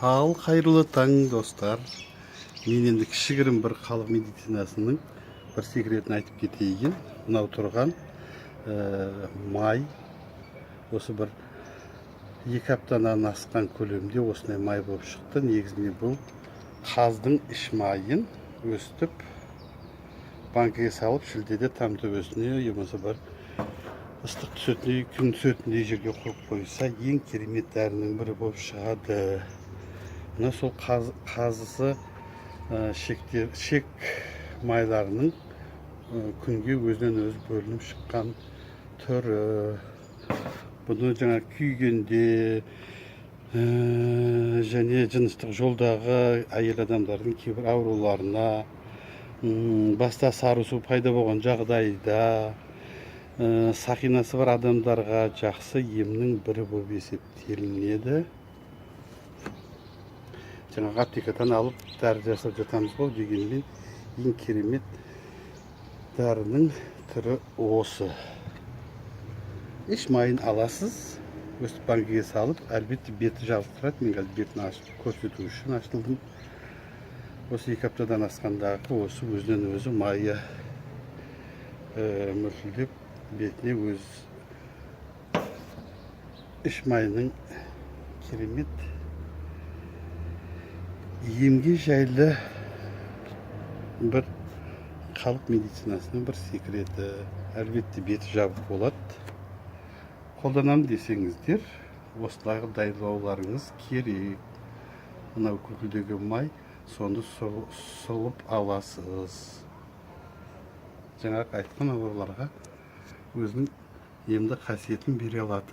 Ал қайырлы таң, достар! Мен енді кішігірім бір халық медицинасының бір секретін айтып кетейін. Мынау тұрған май, осы бір 2 аптадан асқан көлемде осындай май болып шықты. Негізінде бұл қаздың іш майын өстіп банкіге салып, шілдеде там төбесіне, я болмаса бір ыстық түсетіндей, күн түсетіндей жерге қойып қойса, ең керемет дәрінің бірі болып шығады. Мына сол қазысы, шектер, шек майларының күнге өзінен өзі бөлініп шыққан түрі. Бұны жаңа күйгенде және жыныстық жолдағы әйел адамдардың кейбір ауруларына, баста сары су пайда болған жағдайда, сақинасы бар адамдарға жақсы емнің бірі болып есептелінеді. Жаңағы аптекадан алып дәрі жасап жатамыз ғой, дегенмен ең керемет дәрінің түрі осы. Іш майын аласыз, өстіп банкіге салып, әлбетте, беті жабық тұрады. Мен қазір бетін ашып көрсету үшін ашылдым. Осы 2 аптадан асқандағы осы өзінен өзі майы мөлтілдеп, бетіне өз іш майының керемет емге жайлы бір халық медицинасының бір секреті. Әлбетте, беті жабық болады. Қолданамын десеңіздер, осылай дайындауларыңыз керек. Мынау күлкілдеген май, соны сылып аласыз. Жаңағы айтқан ауруларға өзінің емді қасиетін бере алады.